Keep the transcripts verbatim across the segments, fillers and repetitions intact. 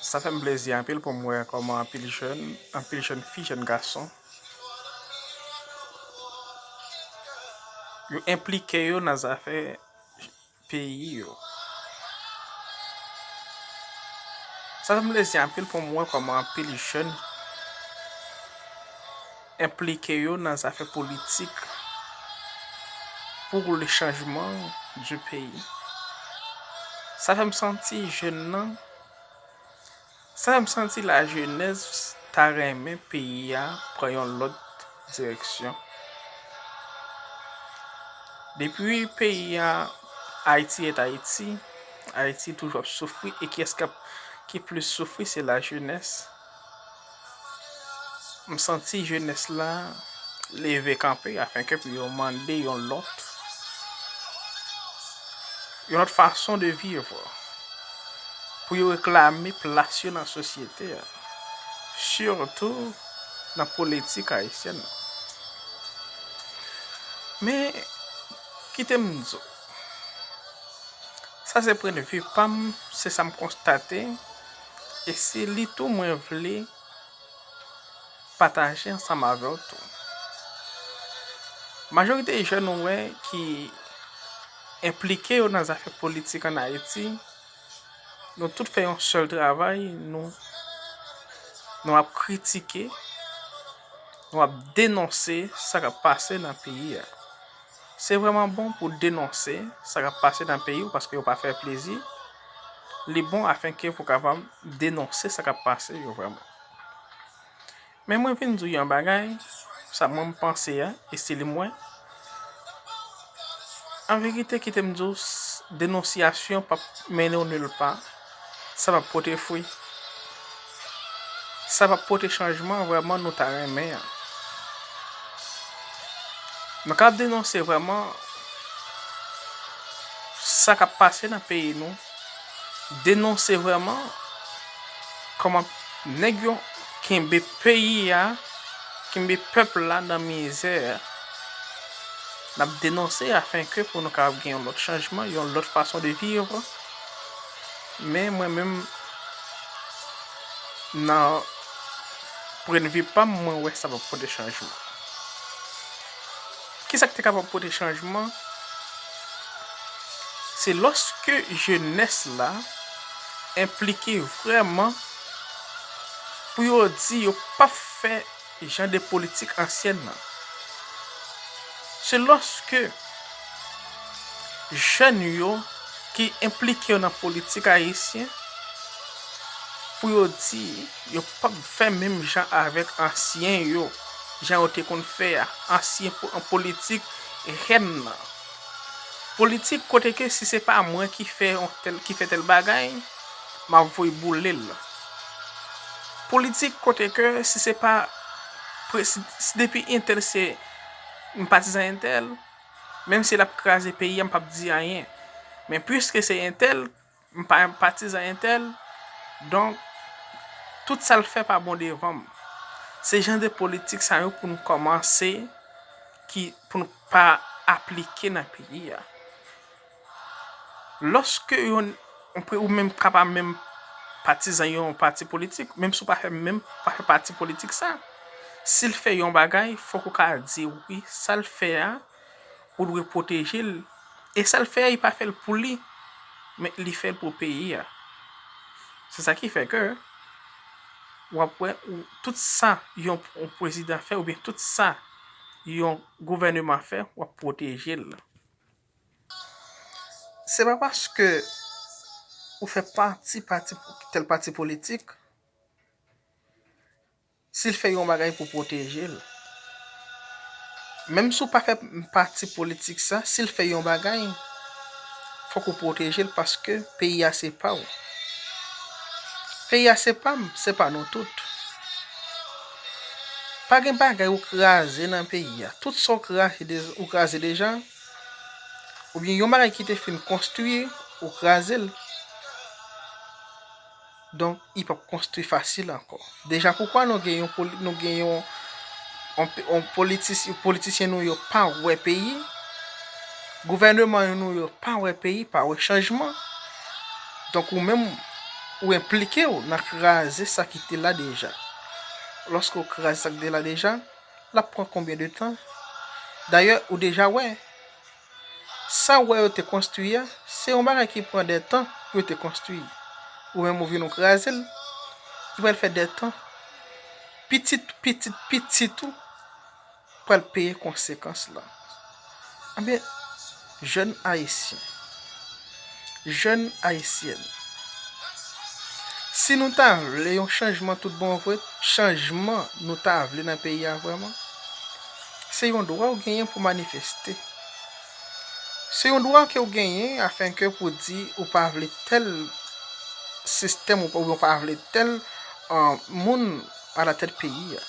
Sa fè m plezi anpil pou m wè kòman anpil jèn, anpil jèn fi, jèn gason, yo enplike yo nan zafè peyi yo. Sa fè m plezi anpil pou m wè kòman anpil jèn enplike yo nan zafè politik pour le changement du pays. Sa fè m santi jèn nan, sa fè m santi lajenès ta renmen peyi a pran yon lòt direksyon. Depi peyi a, Ayiti et Ayiti, Ayiti toujou ap soufri, e kiyès k ap, ki plis soufri, se lajenès. M santi jenès la leve kanpe afenke pou yo mande yon lòt, yon lòt fason de viv, pou yo reklame plas yo nan sosyete a, sitou nan politik ayisyèn nan. Men, kite m di w, sa se pwennvi pa m, se sa m konstate, e se li tou mwen vle pataje ansanm avè w tou. Majorite jèn ou wè ki enplike yo nan zafè politik ann Ayiti, nou tout fè yon sèl travay, nou, nou ap kritike, nou ap denonse sa k ap pase nan peyi a. Se vrèman bon pou denonse sa k ap pase nan peyi w paske yo pa fè plezi. Li bon afenke pou kapab denonse sa k ap pase yo vrèman. Men mwen vin di w yon bagay, sa mwen m panse a, estili mwen. An verite, kite m di w, s- denonsyasyon p ap mennen w nil pa, sa p ap pote fwi. Sa p ap pote chanjman vrèman nou ta renmen an. Nou ka ap denonse vrèman sa k ap pase nan peyi nou, denonse vrèman kòman nèg yo kenbe peyi a, kenbe pèp la nan mizè. N ap denonse afenke pou nou kapab gen yon lòt chanjman, yon lòt fason de viv. Men mwen menm, nan pwennvi pa m, mwen wè sa p ap pote chanjman. Kisa k te kapab pote chanjman? Se lòske jenès la enplike vrèman pou yo di yo p ap fè jan de politik ansyèn nan. Se lòske jèn yo ki enplike yo nan politik ayisyen pou yo di yo p ap fè menm jan avèk ansyen yo, jan yo te konn fè a, ansyen po- politik rèn nan. Politik kote ke si se pa mwen ki fè yon tèl, ki fè tèl bagay, m ap voye boule l. Politik kote ke si se pa pre- si, si depi entèl se m patizan entèl, menm si l ap kraze peyi a, m p ap di anyen. Men piske se entèl, m pa patizan entèl, donk, tout sa l fè pa bon devan m. Se jan de politik sa yo pou nou kòmanse, ki, pou nou pa aplike nan peyi a. Lòske yon, ou pe- ou menm ka pa menm patizan yon pati politik, menm si w pa fè menm, pa fè pati politik sa, si l fè yon bagay, fòk ou ka di wi, sa l fè a, ou dwe pwoteje l. E sa l fè a, li pa fè l pou li, men li fè l pou peyi a. Se sa ki fè ke w ap wè ou, tout sa yon, yon prezidan fè, oubyen tout sa yon gouvèneman fè, w ap pwoteje l. Se pa paske ou fè pati, pati, tèl pati politik, si l fè yon bagay pou pwoteje l. Menm si w pa fè pati politik sa, si l fè yon bagay, fòk ou pwoteje l paske peyi a se pa w. Peyi a se pa m, se pa nou tout. Pa gen bagay ou kraze nan peyi a. Tout sa w kraze de- ou kraze deja, oubyen yon bagay ki te fin konstwi, ou kraze l. Donk, li p ap konstwi fasil ankò. Deja, poukwa nou gen yon poli- nou gen yon, yon, yon politis- politisyen nou yo pa wè peyi, gouvèneman nou yo pa wè peyi, pa wè chanjman. Donk, ou menm, ou enplike w nan kraze sa ki te la deja. Lòske w kraze sa ki te la deja, l ap pran konbyen de tan? Dayè, ou deja wè, sa w wè yo te konstwi a, se yon bagay ki pran de tan pou yo te konstwi. Ou menm ou vin ou kraze l, li pral fè de tan. Pitit, pitit, pitit ou pral peye konsekans la. Ebyen, jèn ayisyen, jèn ayisyèn, si nou ta vle yon chanjman tout bon vre, chanjman nou ta vle nan peyi a vrèman, se yon dwa ou genyen pou manifeste. Se yon dwa ke ou genyen afenke pou di ou pa vle tèl sistèm ou pa, ou pa vle tèl, uh, moun alatèt peyi a.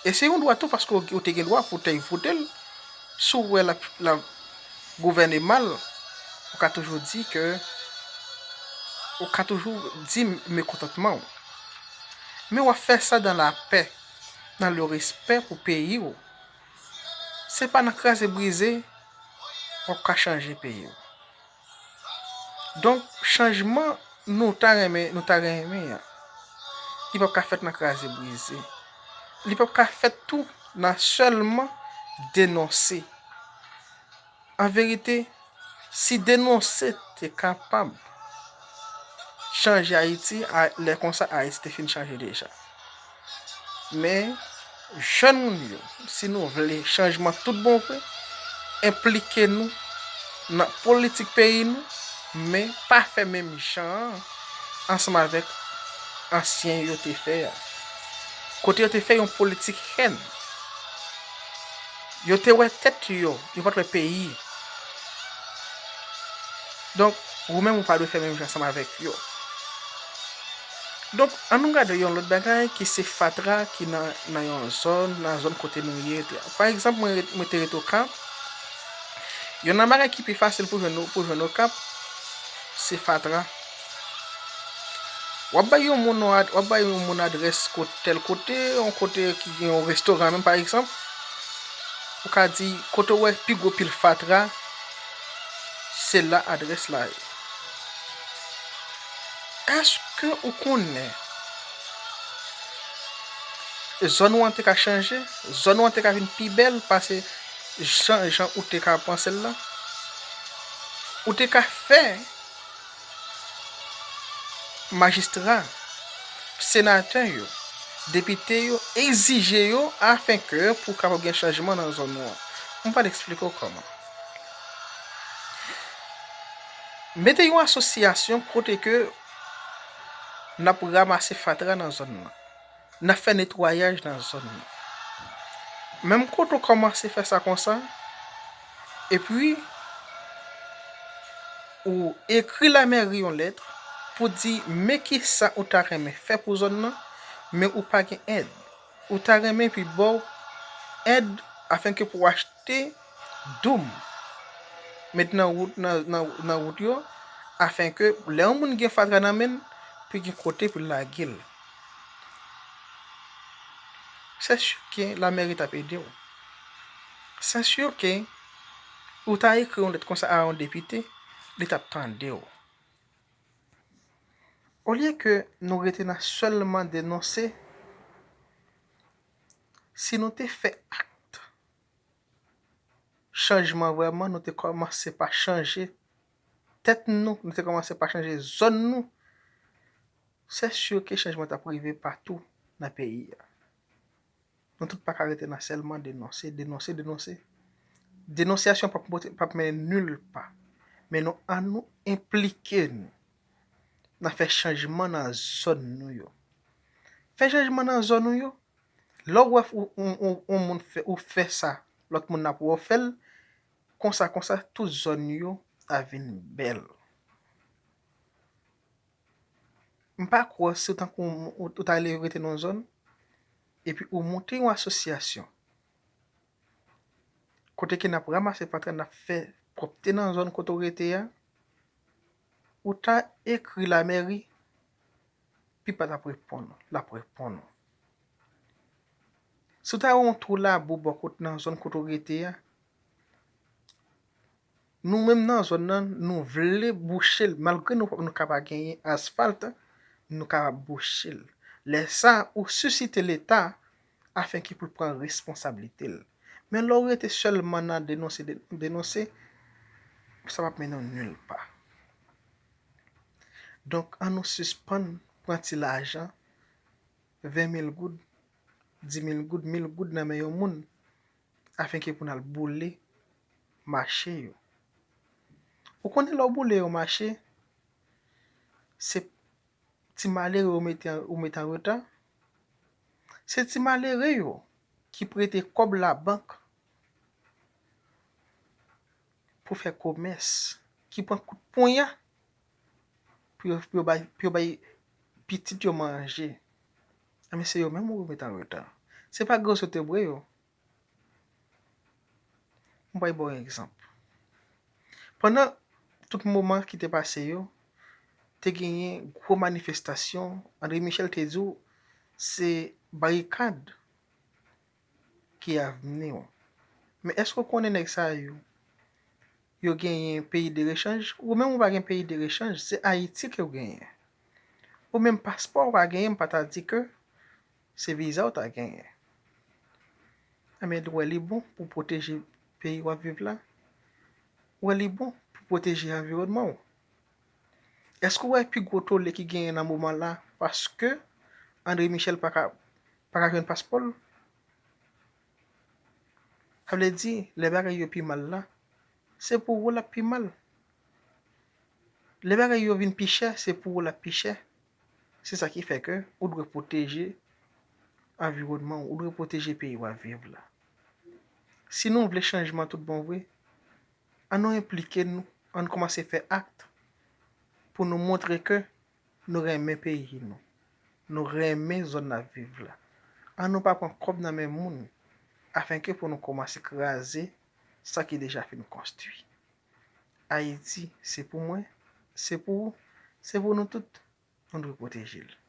E se yon dwa tou paske ou, ou te gen dwa pou te vote l. Si w wè l ap, l ap gouvène mal, ou ka toujou di ke, ou ka toujou di mekontantman w. Men w ap fè sa dans la paix, dans le respect pou peyi w. Se pa nan kraze brize w ap ka chanje peyi w. Donk, chanjman nou ta renmen, nou ta renmen an, li p ap ka fèt nan kraze brize. Li p ap ka fèt tou nan sèlman denonse. An verite, si denonse te kapab chanje Ayiti, a, lè konsa Ayiti te fin chanje deja. Men, jèn moun yo, si nou vle chanjman tout bon vre, enplike nou nan politik peyi nou, men pa fè menm jan an ansanm avèk ansyen yo te fè a. Kote yo te fè yon politik hèn. Yo te wè tèt yo, yo pa t wè peyi. Donk, ou menm ou pa dwe fè menm jan ansanm avèk yo. Donk, an nou gade yon lòt bagay ki se fatra ki nan, nan yon zòn, nan zòn kote nou ye. Pa egzanp, mwen, mwen te rete Okap. Youn nan bagay ki pi fasil pou jwenn, pou jwenn Okap, se fatra. W ap bay yon moun, w ap bay yon moun adrès kot tèl kote, yon kote ki gen yon restoran menm, pa egzanp. Ou ka di, kote w wè pi gwo pil fatra, se la adrès la ye. Èske ou konnen zòn ou an te ka chanje? Zòn ou an te ka vin pi bèl pase jan, jan ou te ka panse l lan? Ou te ka fè majistra, senatè yo, depite yo, egzije yo afenke pou kapab gen chanjman nan zòn ou an. M pral eksplike w kòman. Mete yon asosyasyon kote ke n ap ranmase fatra nan zòn nan. N ap fè netwayaj nan zòn nan. Menm kote w kòmanse fè sa konsa, epi ou ekri lamèri yon lèt pou di men kisa ou ta renmen fè pou zòn nan, men ou pa gen èd. Ou ta renmen pou yo ba w èd afenke pou w achte doum, met nan wout, nan, nan, nan wout yo, afenke lè yon moun gen fatra nan men l, pou gen kote pou l lage l. Se si ke lamèri t ap ede w. Se si ke ou ta ekri yon lèt konsa a yon depite, li t ap tande w. Olye ke nou rete nan sèlman denonse, si nou te fè ak chanjman vrèman, nou te kòmanse pa chanje tèt nou, nou te kòmanse pa chanje zòn nou, se si ke chanjman t ap rive patou nan peyi a. Nou tout pa ka rete nan sèlman denonse, denonse, denonse. Denonsyasyon p ap pote, p ap mennen nil pa. Men nou, an nou enplike nou nan fè chanjman nan zòn nou yo. Fè chanjman nan zòn nou yo. Lè w wè ou, ou, ou, ou moun fè, ou fè sa, lòt moun ap wè w fè l, konsa, konsa, tout zòn yo a vin bèl. M pa kwè si w tankou ou, ou, ou ta rele rete nan yon zòn, epi ou monte yon asosyasyon, kote ke n ap ranmase fatra, n ap fè pwòpte nan zòn kote w rete a, ou ta ekri lamèri, pipa t ap reponn ou, l ap reponn ou. Si w ta wè yon twou labou bò kot nan zòn kote w rete a, nou menm nan zòn nan, nou vle bouche l, malgre nou, nou ka pa genyen asfalt, nou kapab bouche l. Lè sa, ou sisite Leta afenke pou l pran responsablite l. Men lè w rete sèlman nan denonse, de- denonse, sa p ap mennen w nil pa. Donk, ann nou sispann pran ti lajan, ven mil goud, di mil goud, mil goud nan men yon moun, afenke pou n al boule mache yo. Ou konnen lè w boule yon mache, se ti malere ou mete an, ou mete an reta. Se ti malere yo ki prete kòb labank pou fè komès, ki pran kout ponya pou yo, pou yo bay, pou yo bay pitit yo manje. Enben, se yo menm ou mete an reta. Se pa gwo sote bre yo. Mwen pral ba w yon egzanp. Pandan tout moman ki te pase yo, te genyen gwo manifestasyon. André Michel te di w se barikad ki avni w. Men èske w konnen nèg sa yo, yo genyen peyi de rechanj? Ou menm ou pa gen peyi de rechanj, se Ayiti ke w genyen. Ou menm paspò ou pa genyen, m pa ta di ke se viza w ta genyen. Enben, ou wè li bon pou pwoteje peyi w ap viv la? Ou wè li bon pou pwoteje anviwònman w? Èske w wè pi gwo tole ki genyen nan moman la paske André Michel pa ka, pa ka jwenn paspò l? Sa vle di, lè bagay yo pi mal la, se pou ou l ap pi mal. Lè bagay yo vin pi chè, se pou ou l ap pi chè. Se sa ki fè ke ou dwe pwoteje anviwònman w, ou dwe pwoteje peyi w ap viv la. Si nou vle chanjman tout bon vre, ann nou enplike nou, ann kòmanse fè ak pou nou montre ke nou renmen peyi nou, nou renmen zòn n ap viv la. Ann nou pa pran kòb nan men moun afenke pou nou kòmanse kraze sa ki deja fin konstwi. Ayiti, se pou mwen, se pou ou, se pou nou tout. Nou dwe pwoteje l.